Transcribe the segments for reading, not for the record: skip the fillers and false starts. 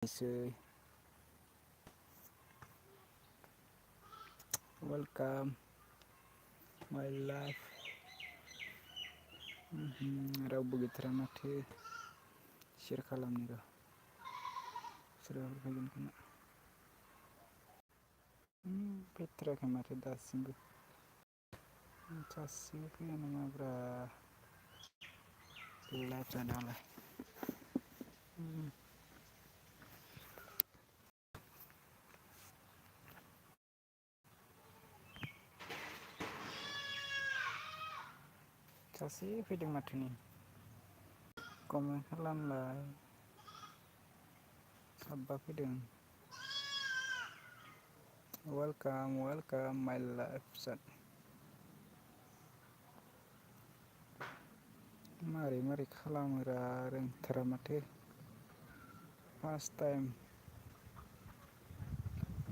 Say welcome my life. रावबो गैथारा माथो शेयार खालामनो र' सोरबाफोर फैगोन खोमा फैथाराखै माथो दासिमबो सासेबो फैया नामाब्रा लाइभ जानायावलाय सासे फैदों माथो नै कमेन्ट खालामलाय साबा फैदों वेलकाम माय लाइफ मारै खालामोरा रोंथारा माथो फार्स्ट टाइम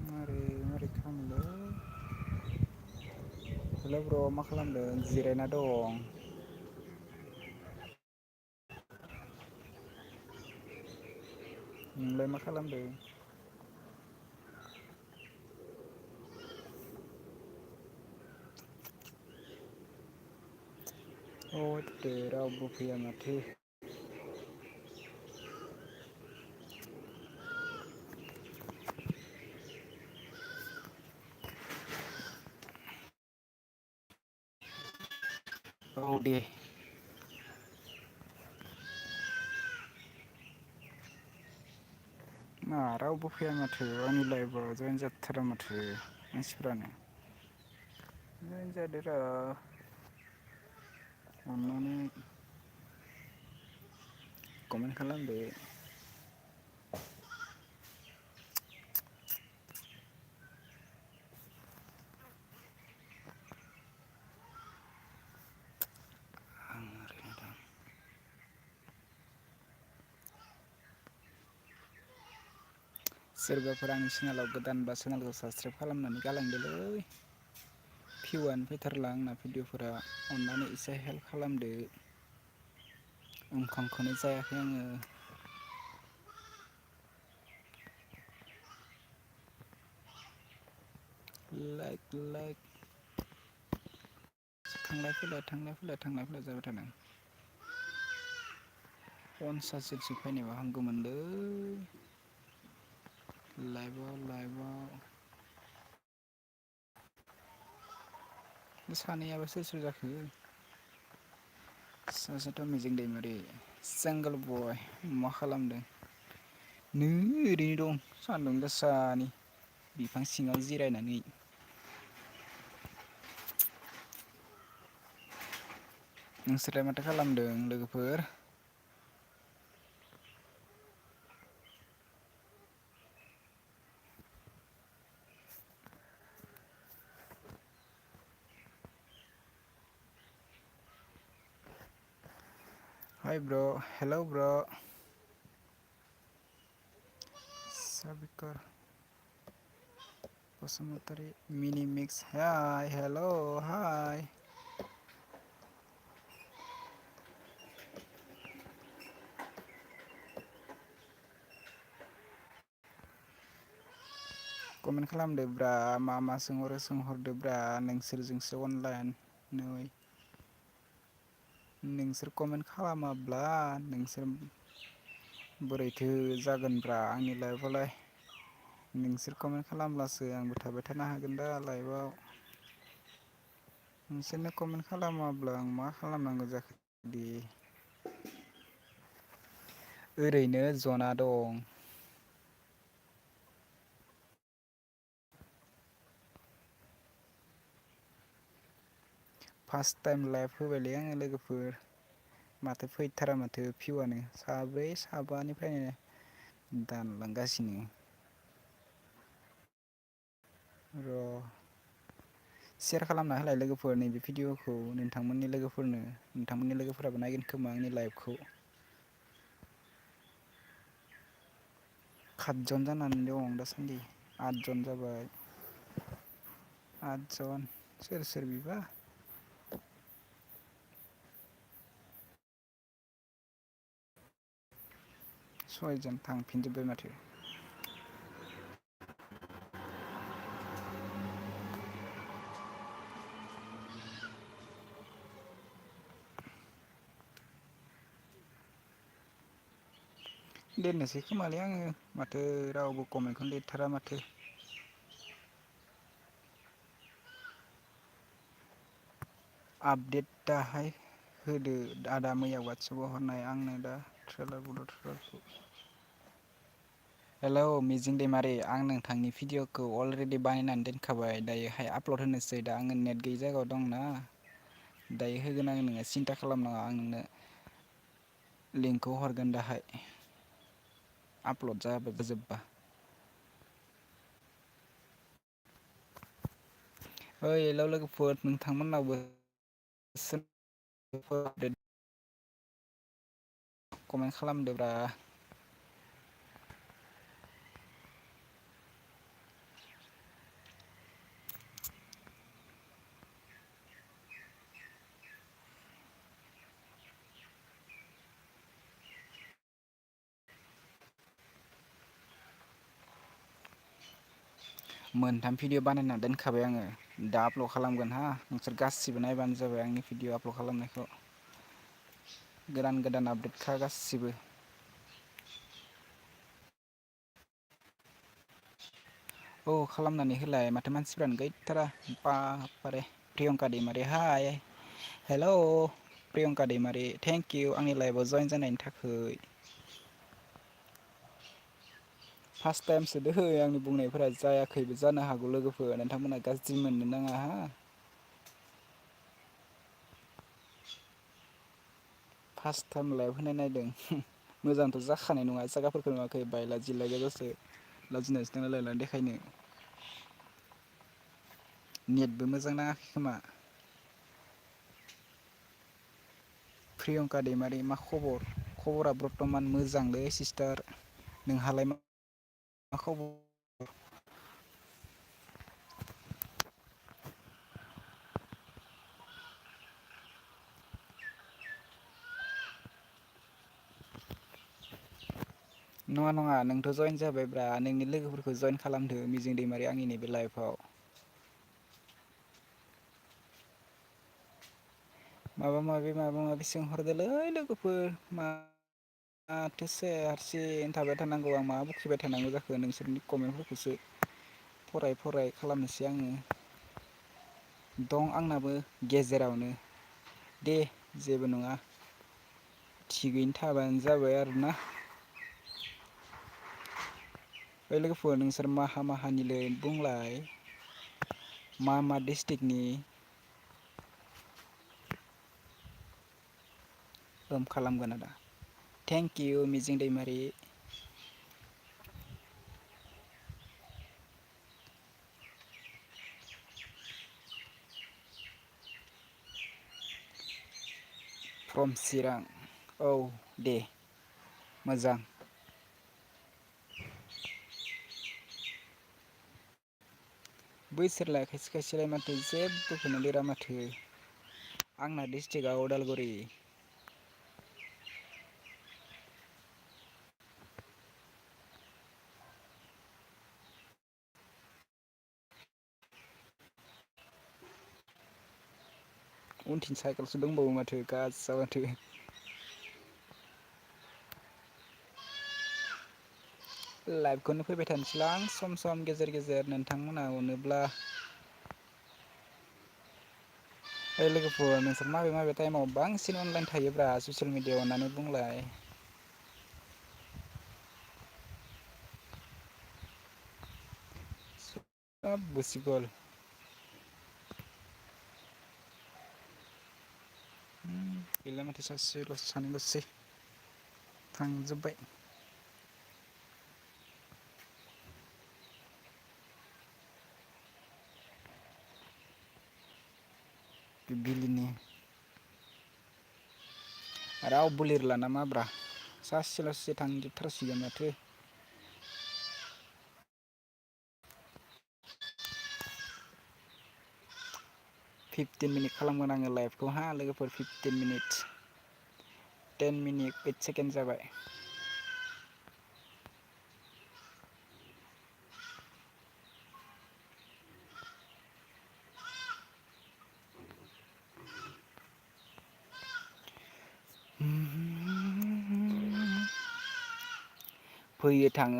मारै खालामोलै हेल' ब्र' मा खालामदों जिरायना दं नोंलाय मा खालामदों दे रावबो फैया माथो औ दे मा रावबो फैया माथो आंनि लाइफआव जइन जाथारा माथो मानसिफ्रानो जइन जादोरा अननानै कमेन्ट खालामदो आं ओरैनो दं सोरबाफोर आंनि चेनेलाव गोदानबा चेनेलखौ साबसक्राइब खालामनानै गालांदोलै भिउआनो फैथारला आंना भिडिअफोरा अननानै एसे हेल्प खालामदो ओंखामखौनो जायाखै आङो लाइक थांलाय फैलाय जाबाय थादों 50 जोनसो फैनायबा हामगौमोनलै लाइभआव सानैयाबो सोर जाखो सासेथ' मिजिं दैमारि सिंगोल बय मा खालामदों नै ओरैनो दं सान्दुं गोसानि बिफां सिङाव जिरायनानै नोंसोरलाय माथो खालामदों लोगोफोर हाय ब्र' हेलौ ब्र' साबिकर बसुमतारी मिनि मिक्स हाय हेल' हाय कमेन्ट खालामदोब्रा मा सोंहरो सोंहरदोब्रा नोंसोरजोंसो अनलाइन नै नोंसोर कमेन्ट खालामाब्ला नोंसोर बोरैथो जागोनब्रा आंनि लाइफआवलाय नोंसोर कमेन्ट खालामब्लासो आंबो थाबाय थानो हागोन दा लाइफआव नोंसोरनो कमेन्ट खालामाब्ला आं मा खालामनांगौ जाखो दे ओरैनो जना दं फार्स्ट टाइम लाइभ होबायलै आङो लोगोफोर माथो फैथारा माथो भिउआनो साब्रै साबानिफ्रायनो दानलांगासिनो र' सेयार खालामना होलाय लोगोफोर नैबे भिडिअ'खौ नोंथांमोननि लोगोफोराबो नायगोन खोमा आंनि लाइभखौ खातजन जानानै दं दासान्दि 8 जन जाबाय 8 जन सोर बिबा सयजन थांफिनजोब्बाय माथो दोननोसै खोमालै आङो माथो रावबो कमेन्टखौनो लिरथारा माथो। आपडेट दाहाय होदो आदा मैया वाटसआपाव हरनाय आंनो दा ट्रेलार बड' ट्रेलारखौ। हेलौ मिजिं दैमारि आं नोंथांनि भिडिअ'खौ अलरेडि बानायनानै दोनखाबाय दायोहाय आपलड होनोसै दा आङो नेट गैयि जायगायाव दंना दायो होगोन आं नोङो सिन्था खालामनाङा आं नोंनो लिंकखौ हरगोन दाहाय आपल'ड जाजोब्बा। ओइ हेलौ लोगोफोर नोंथांमोननावबो कमेन्ट खालामदोब्रा। मोनथाम भिडिअ बानायना दोनखाबाय आङो दा आपल'ड खालामगोन हा नोंसोर गासिबो नायबानो जाबाय आंनि भिडिअ आपल'ड खालामनायखौ गोदान गोदान आपडेटखा गासिबो। औ खालामनानै होलाय माथो मानसिफ्रानो गैथारा बापरे Priyanka Daimary hi hello Priyanka Daimary thank you आंनि लाइभआव जयन जानायनि थाखाय। फार्स्ट टाइमसो दोहै आंनि बुंनायफोरा जायाखैबो जानो हागौ लोगोफोर नोंथांमोनहा गाज्रि मोननो नाङा हा। फार्स्ट टाइम लाइभ होनाय नायदों मोजांथ' जाखानाय नङा जायगाफोरखौ नुवाखै बायला जिलाइ गोजासो लाजिनायसो थांलाय लायला देखायनो। नेटबो मोजां नाङाखै खोमा। प्रियंका दैमारि मा खबर खबरा बर्थमान मोजांलै सिस्टार नोंहालाय मा खबर? नङा नङा नोंथ' जयन जाबायब्रा नोंनि लोगोफोरखौ जयन खालामदो मिजिं दैमारि आंनि नैबे लाइफआव। माबा माबि सोंहरदोलै लोगोफोर माथोसे हारसिं थाबाय थानांगौ आं मा बखिबाय थानांगौ जाखो नोंसोरनि कमेन्टफोरखौसो फराय फराय खालामनोसै आङो दं आंनाबो गेजेरावनो दे जेबो नङा थिगैनो थाबानो जाबाय आरोना। ओइ लोगोफोर नोंसोर माहा माहानिलै बुंलाय मा मा डिस्ट्रिक्टनि? ओम खालामगोन आदा थेंक इउ मिजिं दैमारि। फ्रम चिरां औ दे मोजां। बैसोरलाय खायसे खायसेलाय माथो जेबोखौनो लिरा माथो आंना डिस्ट्रिक्टआ उदालगुरि। उनथिं साइकेलसो दंबावो माथो गाज्जा माथो। लाइभखौनो फैबाय थानोसैलां सम सम गेजेर गेजेर नोंथांमोनहा अनोब्ला। ओइ लोगोफोर नोंसोर माबे माबे टाइमाव बांसिन अनलाइन थायोब्रा ससियेल मिडियाआव अननानै बुंलाय। सोब गुसिगल। गैला माथो सासेल'सै सानैल'सै थांजोब्बाय। बिलिनि रावबो लिरला नामाब्रा सासेल'सै थांजोबथारसिगोन माथो। 15 मिनिट खालामगोन आङो लाइभखौ हा लोगोफोर 15 मिनिट 10 मिनिट 8 सेकेन्ड जाबाय।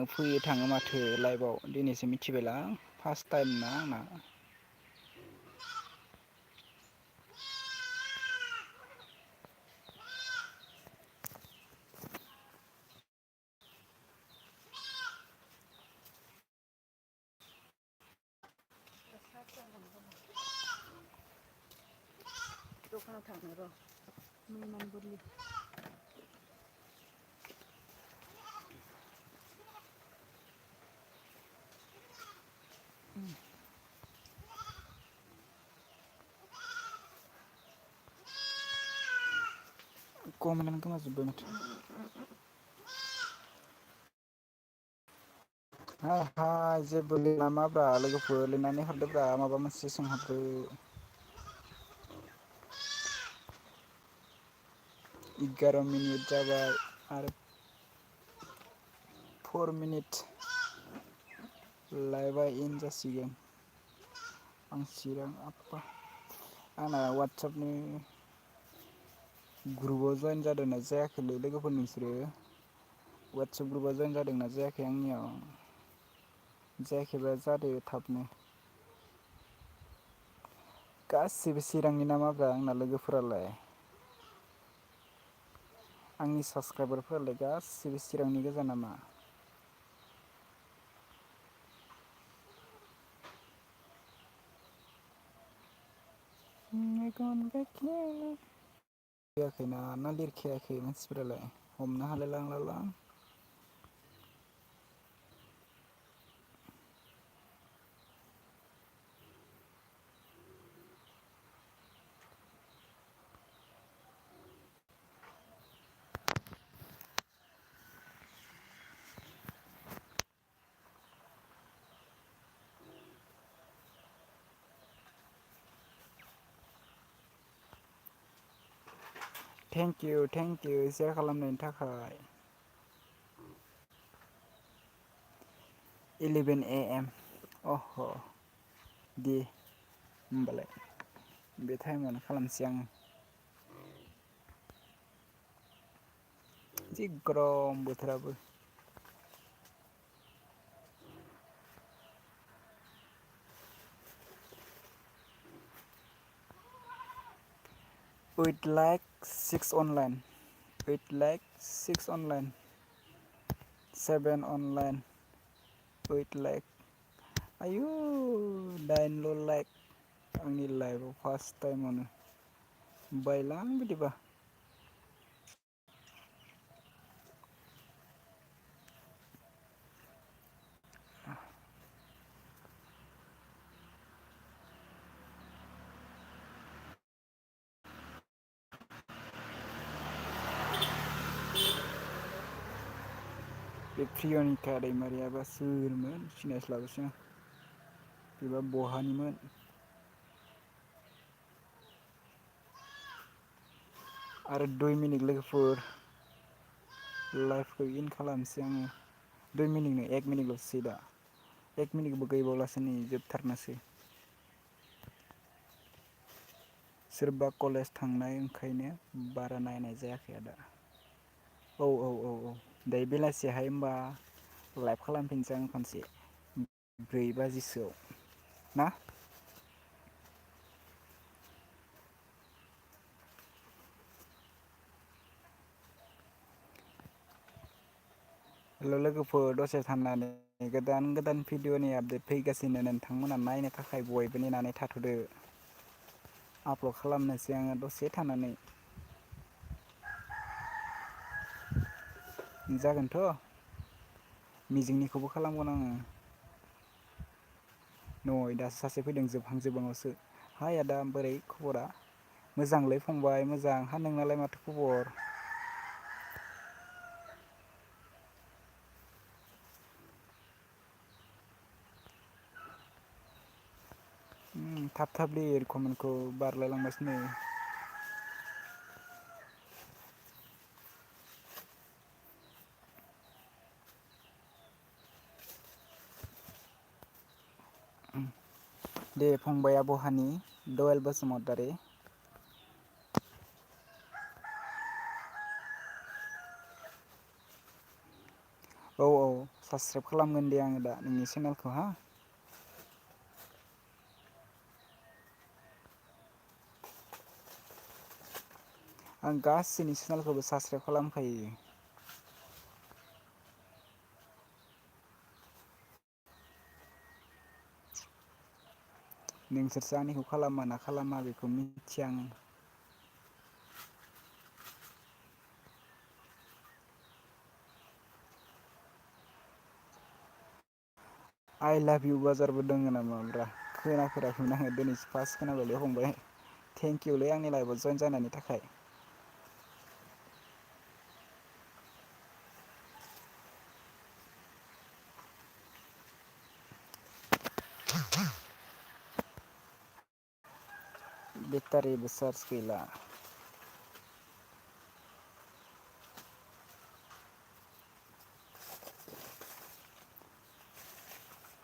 फैयो थाङो माथो लाइभआव दिनैसो मिथिबायलां फार्स्ट टाइम ना आंना। दखानाव थांनो र' मैमान बुरलि कमेन्टआनो गोमाजोब्बाय माथो। हाय जेबो लिरना माब्रा लोगोफोर लिरनानै हरदोब्रा माबा मोनसे सोंहरदो। 11 मिनिट जाबाय आरो 4 मिनिट लाइभा इन जासिगोन। आं चिरां आफा आंना वाट्सएपनि ग्रुपाव जयेन जादोंना जायाखैलै लोगोफोर नोंसोरो? वाट्सएप ग्रुपआ जयेन जादोंना जायाखै आंनियाव? जायाखैबा जादो थाबनो। गासिबो चिरांनि नामाब्रा आंना लोगोफोरालाय। आंनि साबसक्राइबारफोरालाय गासिबो चिरांनि गोजा नामा? फैयाखैना ना लिरखायाखै मानसिफोरालाय हमनो हालाय लांलालां। थेंक इउ सेयार खालामनायनि थाखाय। 11 AM अह' दे होमबालाय बे टाइमावनो खालामसै आङो। जि गरम बोथोराबो। Eight like 6 online 7 online 8 like आयु 9ल' लाइक आंनि लाइफआव फार्स्ट टाइमावनो बायोलां बिदिबा। बे प्रियनिका दैमारियाबा सोरमोन सिनायस्लाबोसै आं बेबा बहानिमोन? आरो 2 मिनिट लोगोफोर लाइभखौ इन खालामसै आङो 2 मिनिट नो 1 मिनिटल'सै दा 1 मिनिटबो गैबावलासो नै जोबथारनोसै। सोरबा कलेज थांनाय ओंखायनो बारा नायनाय जायाखै आदा। औ दायो बेलासिहाय होमबा लाइभ खालामफिनसै आं खनसे 4 बाजिसोआव ना? हेल' लोगोफोर दसे थानानै गोदान भिडिअ'नि आपडेट फैगासिनो नोंथांमोना नायनो थाखाय बयबो नेनानै थाथ'दो। आपल'ड खालामनोसै आङो दसे थानानै। जागोनथ' मिजिंनिखौबो खालामगोन आङो। नै दासो सासे फैदों जोबहां जोबहांआवसो हाय आदा बोरै खबरा? मोजांलै फंबाय मोजां हा नोंनालाय माथो खबर? थाब थाब लिर कमेन्टखौ बारलायलांबायसो नै। दे फंबाया बहानि दयेल बसुमतारी। औ साबसक्राइब खालामगोन दे आङो दा नोंनि चेनेलखौ हा। आं गासैनि चेनेलखौबो साबसक्राइब खालामखायो। नोंसोरसो आंनिखौ खालामो ना खालामा बेखौ मिथिया आङो। आइ लाभ इउ बाजारबो दोङो नामाब्रा खोनाफेराखैमोन आङो दिनैसो फार्स्ट खोनाबायलै फंबाय। थेंकिउलै आंनि लाइफआव जइन जानायनि थाखाय। बेटारिबो चार्ज गैला।